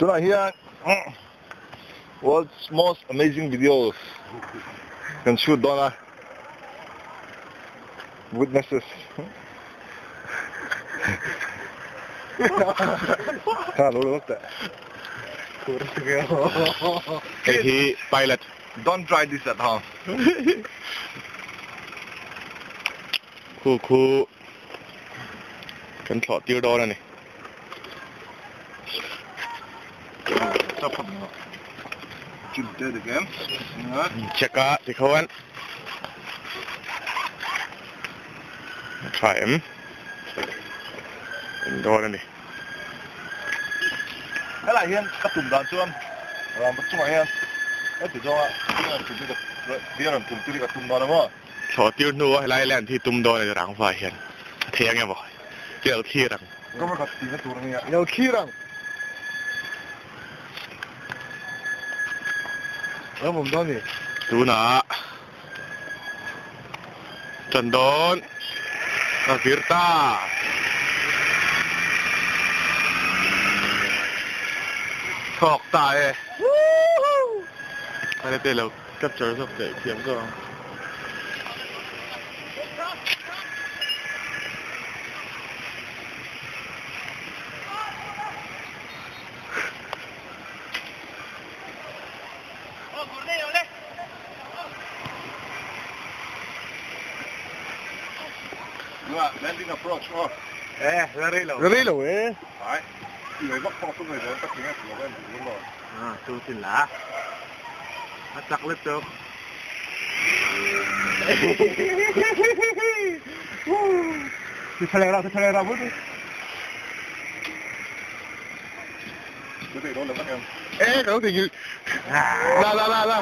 Tunah hian World's most amazing videos kan shoot dawn a, witnesses Kha lo lo teh. Hei hi pilot. Don't try this at home. Khu khu kan thlawh tir dawn a ni. Check a tikhawn a tha em en dawn a ni. Helai hian ka tum dan chuan rangva chungah hian heti zawnga beer an tum tir hi ka tum dawn a maw. Thlawh tir hnua helai land hi tum dawn a ni rangva hian a thei ang emaw i lo thlir ang. Cover khat tihna tur a nia. I lo thlir ang. Ram awm dawn ni. Tunah tan dawn a vir ta. Thawk ta e. Hei te lo capture zawk teh thiam zawk ang. Landing approach aw. Eh, la rei lo. La rei lo e. Ai. Ti vak pawh chu ngaih dawn tak eng a ti lo em lo. Ah, chu tin la. A chak lutuk. Ti tha leh ra, ti tha leh ra bul. Eh, ka lo ti La la la la.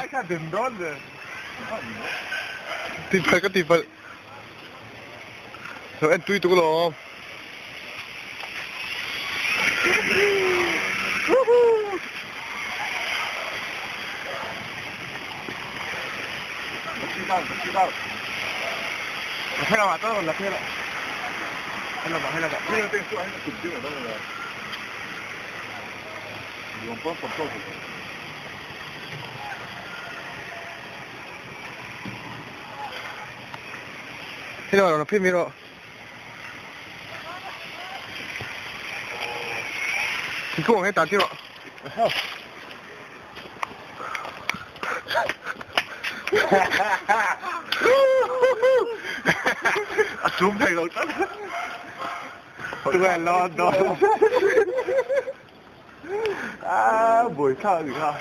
Ti phal ka ti phal. Lo en tui tuk lo. Hello, nó phim rồi. Thì cũng hết tạt chứ ạ. A chum thei lo tlat. Tụi mày lo đó. À, buổi thao gì không?